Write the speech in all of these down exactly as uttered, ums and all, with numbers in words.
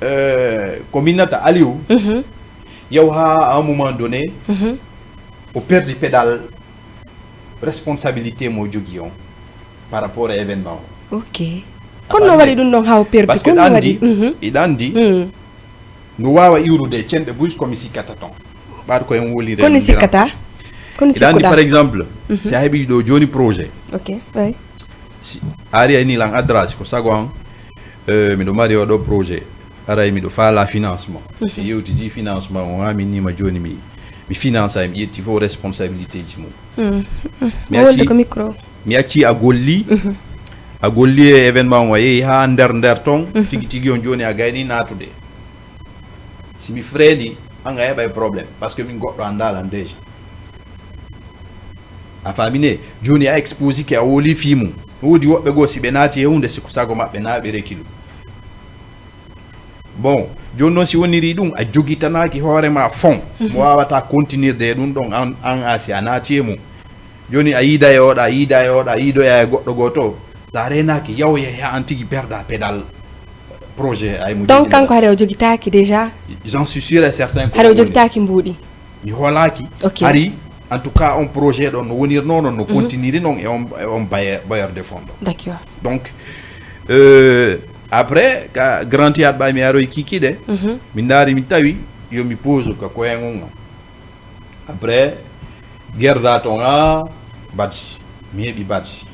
euh, ko minnata Aliou, Mhm. yaw ha à un moment donné, Mhm. o perdi pédal responsabilité mo jogui on par rapport à événement o. Ok. Kono no waɗi ɗum ɗon haw perdi? Parce que Kono no ɗa waɗi? andi, Mhm. iɗa andi, Mm. no wawa iwrude cenɗe buy komi sikkata ton. Ɓaɗa koyen wolire. Kono sikkata? Kono Iɗa andi par sikkuɗa? Exemple, si a heɓi ɗo joni projet, Ok, oui. si a ari ayni lan adresse ko sago an, euh, miɗo mari oɗo projet, aray miɗo faala financement. E yewtidi financement on ha min nima joni mi, mi finance ay, mi ƴetti fof responsabilité ji mum. Mm. Mi Wolde acci, ko micro. Mi acci a golli, a golli e événement on a yehi ha nder nder ton, tigi tigi on joni a gayni natude. Si mi freni, an a heɓay problème, parce que min goɗɗo anda lan déjà. A famine, joni a exposike a woli fi mum. Wodi woɓɓe goo si ɓe naati e hunde siko sago maɓɓe na ɓe reki ɗum. Bon, joni noon si woniri ɗum a jogitanaki hoore ma fond mo wawata continuirde e ɗum ɗon an, an a si a naati e mum. Joni a yiida e oɗa, a yiida e oɗa, a yiidoya e goɗɗo goto. Sa renaki yawye ha an tigi perda pédal projet ay mo Donc jogui kanko ma. Haɗa o jogitaki déjà? J'en suis sûr et certain ko Haɗa o woni. Jogitaki mbuuɗi? Mi holaki. Ok. Hari en tout cas on projet ɗon no wonirno non no continuiri non e on, e on bailleur, bailleur de fonds ɗon. D'accord. Donc euh, après ka grand théâtre ɓay mi aroy kikiɗe, Mhm. mi ndaari mi tawi yo mi pose ka koyen on. Après gerda ton a badge, mi heɓi badge.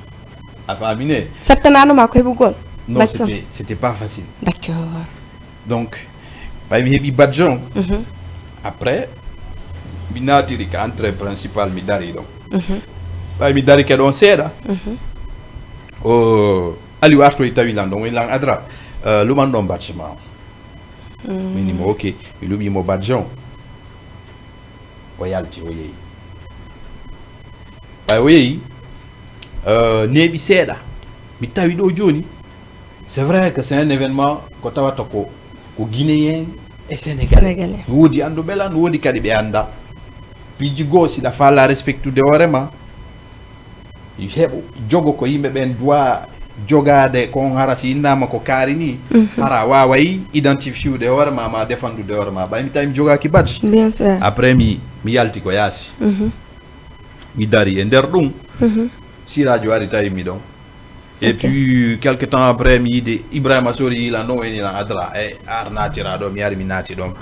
A famine? Sattananoma ko heɓugol? Non, Badge on? C'était, c'était pas facile. D'accord. Donc ɓay mi heɓi badge on. Mhm. Après mi naatiri ka entrée principal mi dari ɗon. Mhm. Ɓay mi dari ke ɗon seeɗa. Mhm. O Aliou artoy tawi lan ɗon, woni lan adra, euh, luman ɗon badge ma on. Mm. Minimo ok, mi luɓimo badge on. O yalti o yehi. Ɓay o yehi, euh, neeɓi seeɗa mi tawi ɗo joni. C'est vrai que c'est un événement ko tawata ko ko guinéen e sénégalais. Sénégalais. No wodi anduɓe lan, no wodi kadi ɓe anda. Piiji goo siɗa fala respectude hoorema, heɓo jogo ko yimɓe ɓen duwa jogade kon, hara si innama ko kaari ni, hara a waway identifiude hoorema ma defandude hoorema. Ɓay mi tawi mi jogaki badge. Bien sûr. Après mi mi yalti ko yaasi. Mhm. Mi dari e nder ɗum. Mhm. Sirajo ari tawi mi ɗon. Et Ok. Puis quelque temps après mi yiide Ibrahima Sori yilan ɗon, woni lan adra e ar natira ɗo, mi ari mi naati ɗon.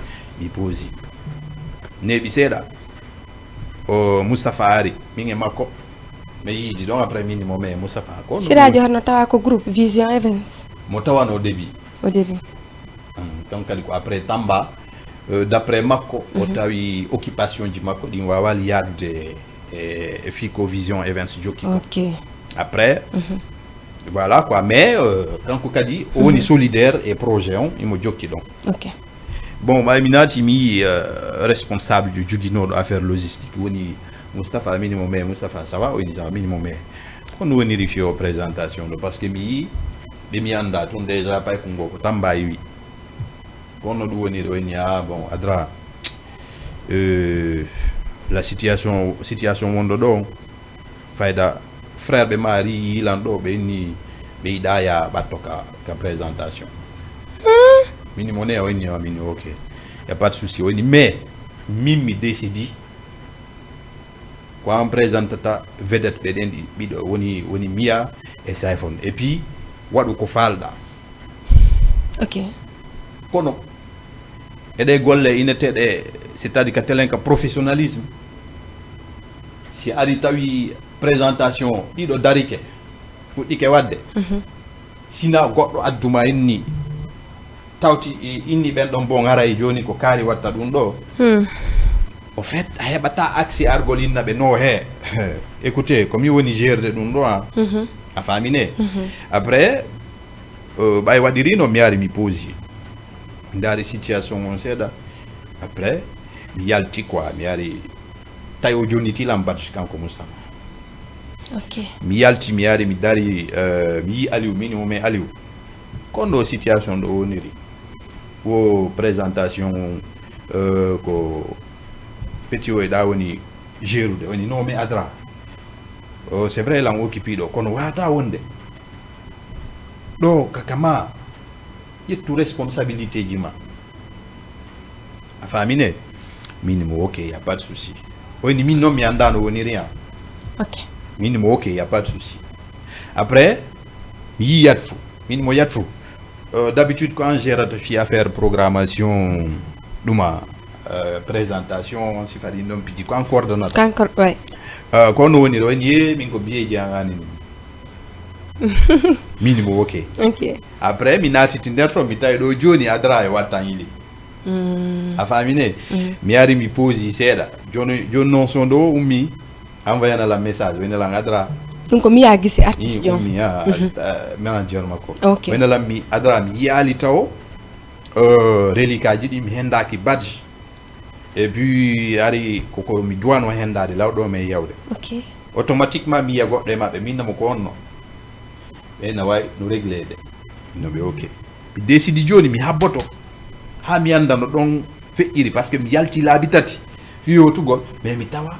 Mi posi neeɓi seeɗa. O Moustapha ari, min e makko mi yiidi ɗon. Après min mo me Moustapha ko no Sirajo Harno tawa ko groupe Vision Events? Mo tawano début. Au début. Hum, donc kadi ko après Tamba, euh, d'après makko o tawi occupation ji makko ɗin wawali yaadude e, e fii ko Vision Events jokki ko. Ok. Après voilà quoi, mais euh, kanko kadi o woni solidaire e projet on, imo jokki ɗon. Ok. Bon, ɓay mi naati mi yii euh, responsable jo joginoɗo affaire logistique woni Moustapha, mini mo me Moustapha, ça va? O ini ça va, mini mo me. Kono woniri fii o présentation ɗo, parce que mi yii ɓe mi anda tun déjà, pay ko ngo ko Tamba iwi. Kono ɗum woniri o ini, ah bon, adra euh, la situation situation wonɗo ɗo, fayda frère ɓe maari yilan ɗo, ɓe inni ɓe yiɗa ya ɓatto ka, ka présentation. Mini mo ne o inni o mini ok, y a pas de souci. O inni mais min mi décidi ko an présentata vedette ɓe ɗen ɗi ɓiɗo woni woni Mia e Sayfon, et puis waɗu ko falɗa. Ok. Kono e ɗe golle ineteɗe, c'est-à-dire ka telen ka professionnalisme, si ari tawi présentation ɗiɗo darike fuɗɗike wadde, sina goɗɗo adduma inni tawti inni ɓen ɗon bon haray joni ko kaari watta ɗum ɗo. Au fait a heɓata accès argol inna ɓe no he écoutez ko mi woni gerde ɗum ɗo a a famine. Après euh, ɓay waɗiri no mi ari mi posi mi ndaari situation on seeɗa. Après mi yalti quoi, mi ari tawi o jonniti lan badge kanko Moustapha. Ok. Mi yalti mi ari mi dari euh, mi yi Aliou, mini mo mais Aliou, kon ɗo situation ɗo woniri wo présentation euh, ko petit o e ɗa woni gerude, woni non mais adra. Oh, c'est vrai lan occupé ɗo kono wata wonde ɗo kakama ƴettu responsabilité ji ma. A faamine? Min mo ok, y a pas de souci. Oyni min noon mi anndaa no woniri an. Ok. Min mo ok, y a pas de souci. Après mi yii yat fo. Min mo yat fo. Euh, d'habitude ko an gérata fi affaire programmation, ɗuma, euh, présentation, si faɗi ɗon piji ko an coordonnata. Kanko, ouais. Euh, ko no woniri? Oyni ye min ko biyeji an anini. Min mo ok. Ok. Après mi naatiti nder ton, mi tawi ɗo joni adra e wattan ili. Mm. A faamine? Mi ari mi posi seeɗa. Joni joni noon so ndo ummi, envoyana la message, wayna lan adra. Ɗum ko miya gisi artiste Mi ƴon. ummi a asta- manager makko. Ok. Wayna lan mi adra mi yiyaali taw, euh, relikaji ɗi mi hendaki badge. Et puis ari koko mi duwano hendade lawɗo men yawde. Ok. Automatiquement mi yiya goɗɗo e maɓɓe, min namo ko onno. Ɓe na wawi no réglede. No ɓe ok. Mi décidi joni mi habboto ha mi anda no ɗon feƴƴiri, parce que mi yalti laabi tati fi yotugol, mais mi tawa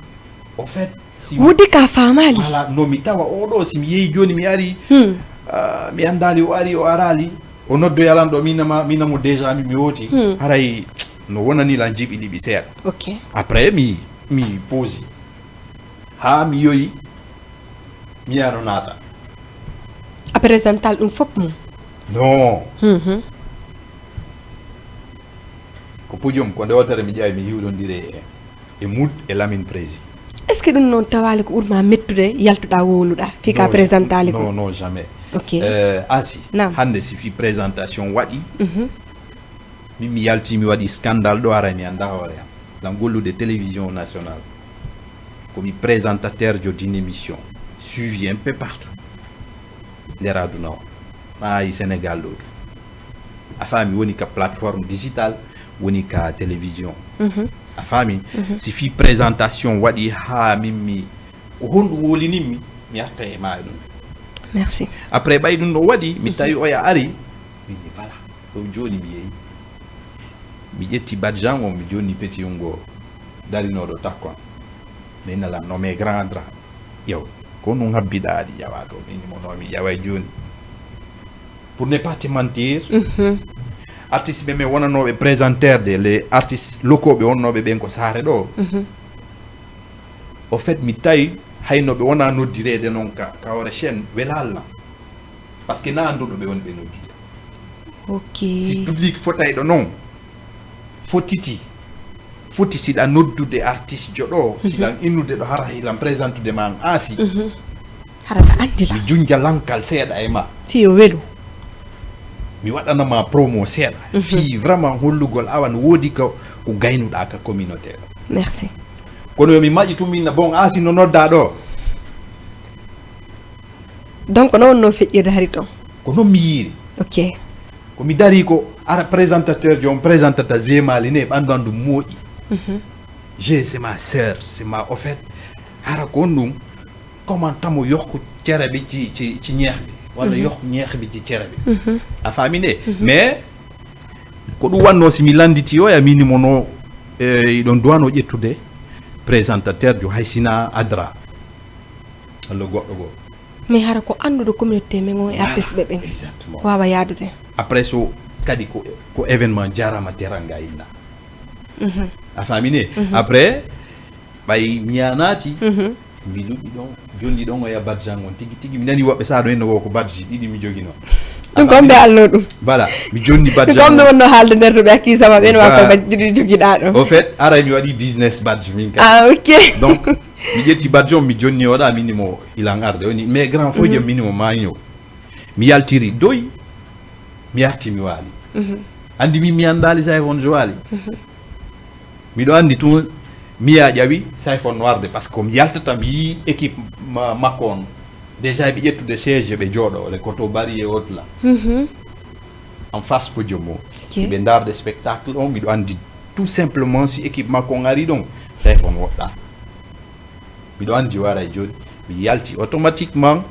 au fait si Wodi ka famali. Voilà, no mi tawa oɗo si mi yehi joni mi ari, Hmm. ah, mi andali o ari o arali, o noddo yalan ɗo minama minamo déjà mi mi woti. Haray no wonani lan jiɓi ɗiɓi seeɗa. Ok. Après mi mi posi ha mi yoyi, mi yano naata. A présental ɗum fof mum. Non. Mhm. Ko podium ko nde wotere mi ƴawi mi hiwlondire e e mud e Lamine Prési. Est ce que ɗum noon tawali ko ɓurma mettude yaltuɗa wowluɗa fii ka Non, présentali ko? Non, non, jamais. Ok. Euh, asi Naam. Hande si fi présentation waɗi, Mhm. min mi yalti mi waɗi scandale ɗo, aray mi anda hoore am. Lan gollude télévision nationale, komi présentateur jo d'une émission suivi un peu partout nder aduna o, maayi Sénégal ɗo ɗum. A faami? Woni ka plateforme digital, woni ka télévision. Mhm. A faami? Si fi présentation waɗi ha min mi ko honɗum wolininmi, mi arta e ma e ɗum. Merci. Après ɓay ɗum ɗo waɗi, mi tawi oya ari, min mi voilà. Ɗum joni mi yehi, mi ƴetti badjan on, mi jonni petit ungo darinoɗo takkon. Mi nala no mes grand dra. Yow, ko nun habbiɗa aɗi ƴawa to? Min mo no mi ƴaway joni. Pour ne pas te mentir, Mhm. Artiste ɓe men wonanoɓe présentaire de, les artistes locaux ɓe wonnoɓe ɓen ko saare ɗo. Mhm. Au fait mi tawi hayno ɓe wona noddirede noon ka ka hoore chaîne welal lan, parce que na annduɗo ɓe woni ɓe noddude. Ok. Si public fotayɗo noon fotiti, foti siɗa noddude artiste jo ɗo, siɗan innude ɗo hara hilan présentude ma an aasi. Hara ka andila. Mi junja lankal seeɗa e ma, Si yo welu. Mi waɗanama promo seeɗa fii vraiment hollugol awa no woodi ko ko gaynuɗa ka communauté ɗo. Merci. Kono yo mi maƴi tun minna bon, aasi no nodda ɗo. Donc non no feƴƴirde hari ton. Ko non mi yiiri. Ok. Ko mi dari ko ara présentateur jo on présentata zemali ne ɓandu andu moƴƴi. Je c'est ma sœur, c'est ma au fait. Hara ko on ɗum comment tamo yokku cere bi ci ci ci ñeex bi wala yokku ñeex bi ci cere bi. A faami nde? Mais ko ɗum wanno si mi landiti o ya mini mono, iɗon duwano ƴettude présentateur jo hay sina adra walla goɗɗo goo. Mais hara ko annduɗo communauté men on e artiste ɓe ɓen Exactement. Wawa yaadude. Après so kadi ko ko événement jarama teranga inna. A faami nde? Après ɓay mi yanati mi luɗɗi ɗon, jonni ɗon o ya badjan on tigi tigi. Mi nani woɓɓe sa ɗo henno wo ko badji ɗiɗi mi jogino. Ɗum ko mbe alno ɗum. Voilà, mi jonni Ɗum badjan ko mbe on. Wonno haalde nder to ɓe akki sama ɓen wa ko Voilà. Badji ɗiɗi jogiɗa ɗo. Au fait aray mi waɗi business badji min ka. Ah, ok. Donc mi ƴetti badji on mi jonni oɗa mini mo ilan arde woni mais grand fojo mini mo maño. Mi yaltiri doy, mi arti mi waali. Andi min mi andali sa e won jo waali. Miɗo andi tun miya ƴawi sa e fon warde parce que mi yaltata mi yi équipe ma- makko on déjà ɓe ƴettude siège ɓe jooɗo le koto bari e autre là en face podium o. Ok. Ɓe darde spectacle on miɗo andi tout simplement si équipe makko on ari ɗon sa e fon woɗɗa. Miɗo andi wara e joni mi yalti automatiquement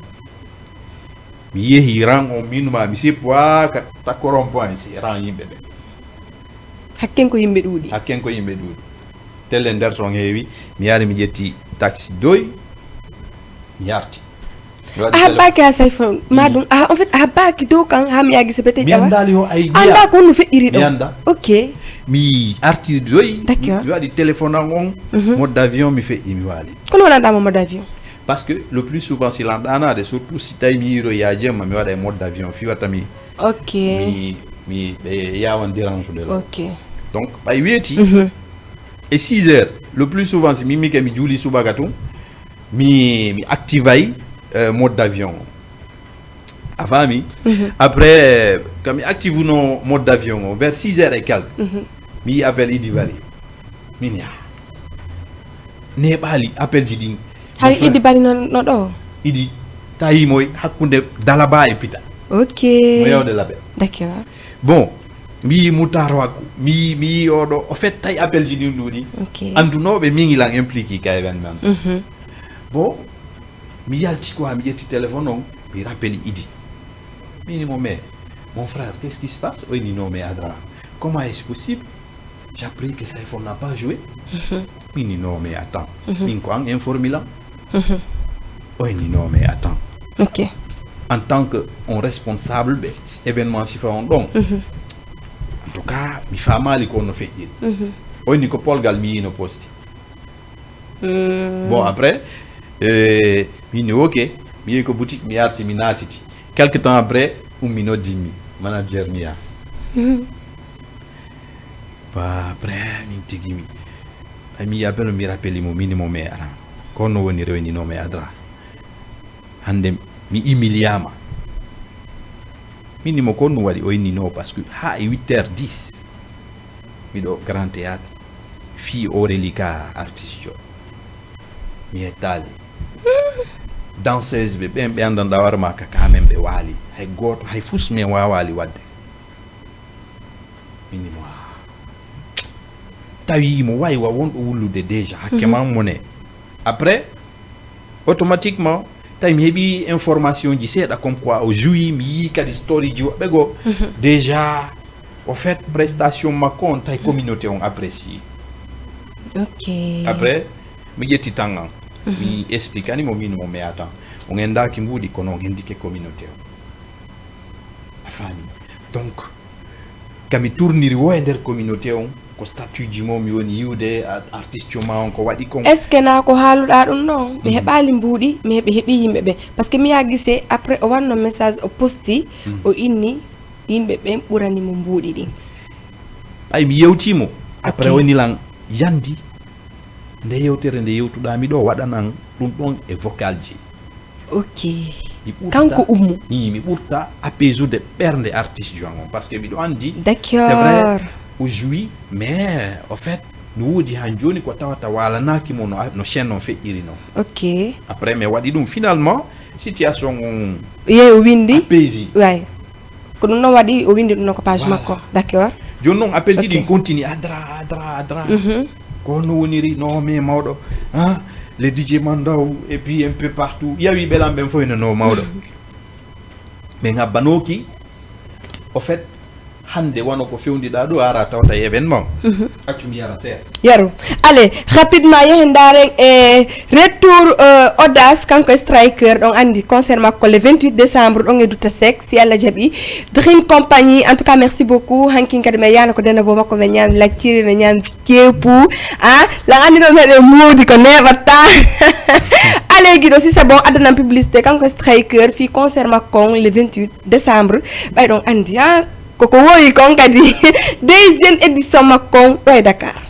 mi yehi ran on minuma mi seppu ha ka takkoron point si ran yimɓe ɓe. Hakken ko yimɓe ɗuuɗi. Hakken ko yimɓe ɗuuɗi. Telle nder ton heewi mi yari mi ƴetti taxi doy mi yarti. A habbaaki haa Sayfo ma ɗum. A, en fait, a habbaaki dow kan haa mi yaagi se bete. Mi anndaali o ay. Annda ko no feƴƴiri ɗo. Mi annda. Ok. Mi arti doy. D'accord. Mi waɗi téléphone an on. Mode d'avion mi feƴƴi mi waali. Kono wona ɗama mode d'avion? Parce que le plus souvent si lan ɗanade, surtout si tawi mi yiiɗo ya jemma, mi waɗa e mode d'avion fi watta mi. Ok. Mi mi ɓe yawan dérange de lo. Ok. Donc ɓay weeti. E six heures, le plus souvent si mi mike mi juuli subaka tun, mi mi activay euh, mode d'avion. A faami? Après ka mi active no mode d'avion o vers six heures et quelque, mi yi appel idi bari. Min ya neɓali appel ji ɗin. Hari idi bari no, no ɗo? Idi tawi mo hakkunde dalaba e pita. Ok. Mo yawde laɓe. D'accord. Bon, mi yi mutaro hakku, mi yi mi yi oɗo o fait tawi appel ji ɗin ɗuuɗi. Ok. Andunoɓe min ilan impliqué ka événement. Bon, mi yalti quoi, mi ƴetti téléphone on, mi rappeli idi. Mini mo mais mon frère, qu'est-ce qui se passe? Oyni non mais Adra, comment est-ce possible? J'ai appris que Saifo n'a pas joué. Mini non mais attends. Min ko an informi lan. Oyni non mais attends. Ok. En tant que on responsable ɓe événement sifa on ɗon. En tout cas mi famali ko no feƴƴiri. Oyni ko polgal mi yino posti. Bon après euh, mini ok, mi yehi ko boutique mi arti mi naatiti. Quelque temps après ummi noddimmi manager mi ya. Ba après min tigimi. Ay mi appel mi rappeli mo mini mo me ara. Ko no woni rewni no me adra. Hande mi humiliama. Mini mo ko no waɗi o inni no parce que ha e huit heures dix miɗo grand théâtre fi o relique artiste o. Mi yettaali danseuse ɓe ɓen ɓe andanɗa warma ka kamen ɓe waali. Hay gooto hay fus men wawaali wadde. Mini mo tawi mo wawi wa wonɗo wullude déjà hakke ma mone. Après automatiquement tawi mi heɓi information ji seeɗa comme quoi o joui mi yi kadi story ji woɓɓe goo. Déjà au fait prestation makko on tawi communauté on apprécié. Ok. Après mi ƴetti tan an mi explique ani mo min mo meyata on endaki mbuuɗi kono on hendike communauté on. A faami? Donc kami tourniri wo e nder communauté on ko statut ji mo mi woni yiwde artiste ma on ko waɗi kon. Est ce que na ko haaluɗa ɗum ɗon mi heɓali mbuuɗi mi heɓi heɓi yimɓe ɓe? Parce que mi ya gise après o wanno message o posti o inni yimɓe ɓen ɓurani mo mbuuɗi ɗin. Ɓay mi yewtimo après woni lan yandi nde yewtere nde yewtuɗami ɗo waɗanan ɗum ɗon e vocal ji. Ok. Kanko ummu mi mi ɓurta apaise'ude ɓernde artiste joan on parce que miɗo andi c'est vrai o joui mais au fait no woodi han joni ko tawata walanaki mo no no chaîne on feƴƴiri non. Ok. Après mi waɗi ɗum finalement situation on yeeyo windi apaisi way. Ko ɗum noon waɗi o winndi ɗum noon ko page makko. D'accord. Jooni noon appel ji ɗi continue adra adra adra. Ko no woniri no mais mawɗo, ah, le dj mandaw et puis un peu partout yawi ɓelan ɓen fof ene no mawɗo. Ɓe ngabbanoki au fait hande wano ko fewdiɗa ɗo ara tawta e événement. Accu mi yara seeɗa. Yaru. Allez, rapidement yehen ndaren e retour euh, audace kanko e striker ɗon andi concert makko le vingt-huit décembre ɗon e dutta sec si allah jaaɓi. Dream compagnie en tout cas merci beaucoup hankin kadi mi yana ko denda bo makko mi ñami lacciri mi ñami kepu. Ah, lan andi ɗo meɗe moodi ko neɓatta. Allez guiɗo si c'est bon addanam publicité kanko e striker fi concert makko on le vingt-huit décembre. Ɓay ɗon andi ha koko wowi kon kadi deuxième édition makko on ɗo e Dakar.